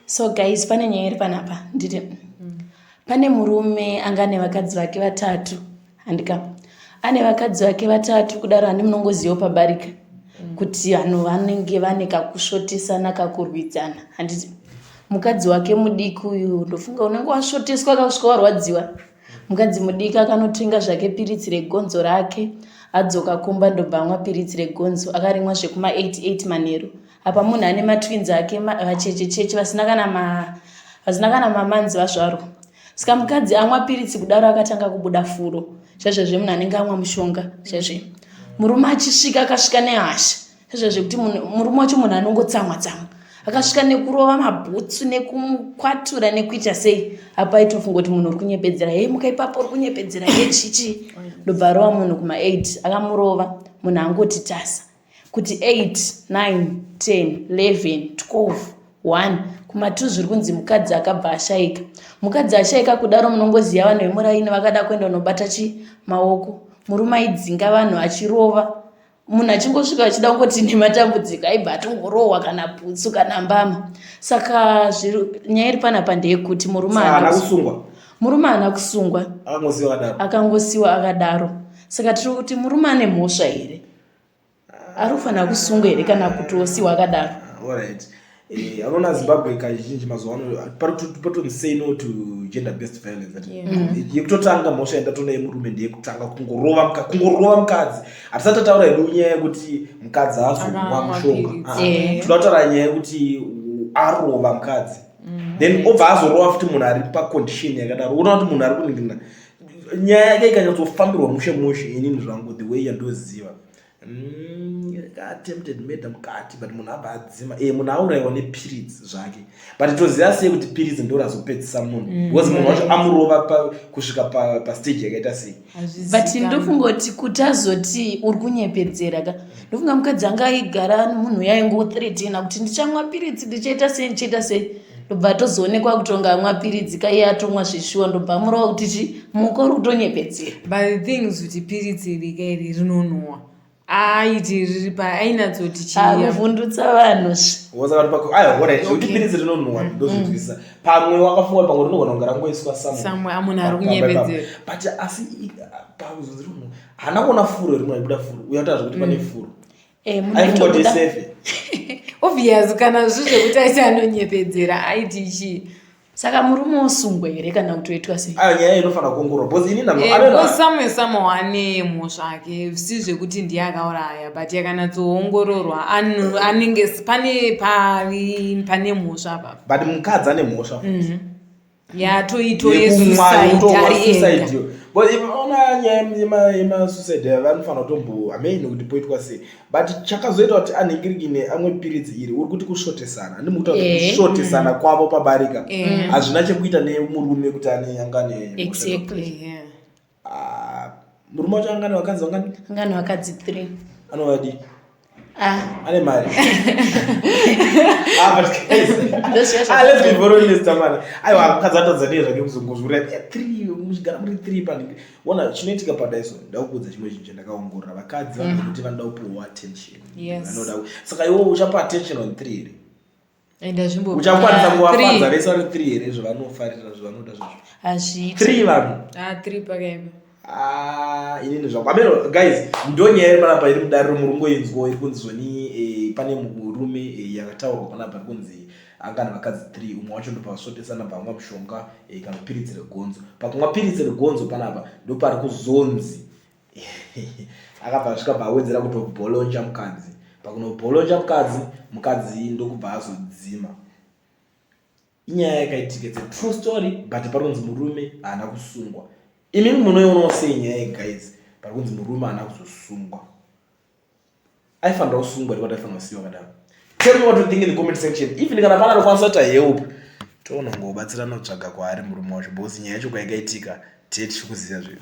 So guys, pane nyaya iri panapa. Nditi pane murume anga ane vakadzi vake vatatu, handika? Ane vakadzi vake vatatu kudaro, handi munongozivawo pabarika kuti vanhu vanenge vane kakusvotesana, kakurwidzana, handiti? Mukadzi wake mudiki uyu, ndofunga unenge wasvoteswa kakusvika warwadziwa. Mukadzi mudiki akanotenga zvake piritsi regonzo rake, adzoka kumba ndobva amwa piritsi regonzo. Akarimwa zvekuma 88 manheru. Apa munhu ane matwins ake vachechecheche vasina kana mamanzi vazvarwa. Saka mukadzi amwa piritsi kudaro, akatanga kubuda furo zvezvezve, munhu anenge amwa mushonga zvezve. Murume achisvika, akasvika nehasha zvezve zvekuti murume wacho munhu anongotsamwa tsamwa. Akasvika nekurova mabhutsu, nekumukwatura, nekuita sei. Apa aitofunga kuti munhu uri kunyepedzera. Hei, muka ipapo, uri kunyepedzera, he chichi. Ndobva arova munhu kuma8. Akamurova, munhu angoti tasa kuti 8, 9, 10, 11, 12, 1, kuma2. Zviri kunzi mukadzi akabva ashayika. Mukadzi ashayika kudaro, munongoziva vanhu vemuraini vakada kuenda kunobata chi maoko. Murume aidzinga vanhu, achirova munhu achingosvika achida kungoti nematambudziko, aibva atongorohwa kana bhutsu kana mbama. Saka nyaya iri panapa ndeyekuti murume haana kusungwa. Murume haana kusungwa. Akangosiwa akadaro. Akangosiwa akadaro. Saka tiri kuti murume ane mhosva here? Ari kufanira kusungwa here kana kuti osiwa akadaro? Alright. Unoona Zimbabwe kazhinji mazuva ano patonzi "Say no to gender based violence". Yekutotanga mhosva yandatoona yemurume ndeyekutanga kungorova mukadzi. Hatisati tataura hedu nyaya yekuti mukadzi azomwa Akamwa mushonga. piritsi. Ah, toda kutaura nyaya yekuti arova mukadzi, then obva azorova futi munhu ari pacondition yakadaro. Unoona kuti munhu ari kuningirina nyaya yake ikanyatsofambirwa mushe mushe. Inini zvangu, the way yandoziva, attempted murder mukati, but munhu abva adzima. Munhu aurayiwa nepiritsi zvake, but toziva sei kuti piritsi ndo razopedzisa munhu? Because munhu wacho amurova kusvika pastage yakaita sei? But ndofunga kuti azoti uri kunyepedzera ka, ndofunga mukadzi anga aigara munhu yaingothreatena kuti ndichamwa piritsi, ndichaita sei, ndichaita sei. Ndobva atozoonekwa kutonga amwa piritsi kaiye, atomwa zvishuwa. Ndobva amurova kuti chi muka, uri kutonyepedzera. But the thing is kuti piritsi iri kairi rinonhuwa, aiti riri pa ainatsoti chiya. Kuvhundutsa vanhu Aiwa, alright, zvekuti piritsi rinonhuwa ndozvinzwisisa. Pamwe wakafunga pamwe rinogona kunge rangoiswa. Somewhere, munhu ari kunyepedzera. But asi pakuzonzi rinonhuwa, haana kuona furo rimwe ribuda furo uya kutaura zvekuti pane furo. Munhu Aifunga kuti aitobuda. Safe. Obvious, kana zvi zvekuti aiti anonyepedzera, aiti chii? Saka murume osungwa here kana kutoitwa sei? Ayo, nyaya inofanira kuongororwa because ini Because somewhere somehow ane mhosva ake, si zvekuti ndiye akauraya, but yakanatsoongororwa anenge pane pari pane mhosva apapo. But mukadzi ane mhosva futi. Yatoito Yekumwa, yesuicide yekutomwa ari suicide ega. iyo. But if ona nyaya yemasuicide aya, vanofanira kutombo hameni kuti poitwa sei, but chakazoita kuti anhingirikine amwe piritsi iri, uri kuti kusvotesana, handimi kutaura kuti kusvotesana kwavo pabarika hazvina chekuita nemurume kuti ane anga ne Ah, murume wacho angane vakadzi vangani? Angani vakadzi 3. Anovadi? Ah. Ane mari. Ah, but guys, Ndozviya ah, let's be very honest, amana. Aiwa, mukadzi atadza nei zvake kuzongozvura three, muchigara muri three panenge? Ona chinoitika padaiso, ndakuudza chimwe chinhu chandakaongorora. Vakadzi vanhu kuti vanoda kupiwa attention. Vanoda saka iwe uchapa attention on three here? Enda zvimbo Uchakwanisa kuvafadza vese vari three here, zvavanofarira, zvavanoda zvazvo? Hazviiti. Three vanhu. Ah, three pakaipa. Ah, inini zvangu ameno. Guys, ndo nyaya iri panapa iri mudariro, muri kungoinzwawo iri kunzi zvoni pane murume yakataurwa panapa iri kunzi anga nevakadzi 3. Umwe wacho ndopavasvotesana, bvamwa mushonga kana piritsi regonzo. Pakumwa piritsi regonzo panapa ndopari kuzonzi akabva asvika bva awedzera kutobholonja mukadzi. Pakunobholonja mukadzi, mukadzi ndokubva azodzima. Inyaya yakaitika, it's a true story, but pari kunzi murume haana kusungwa. Imimi munoionawo sei nyaya iyi, guys? Pari kunzi murume haana kuzosungwa. Aifanira kusungwa here, kuti aifanira kusiyiwa kadaro? Tell me what you think in the comment section. Even kana pana anokwanisa kuita help, toona ngobatsirana kutsvaga kwaari murume wacho, because nyaya yacho kwaikaitika tiye tichiri kuziva zvedu.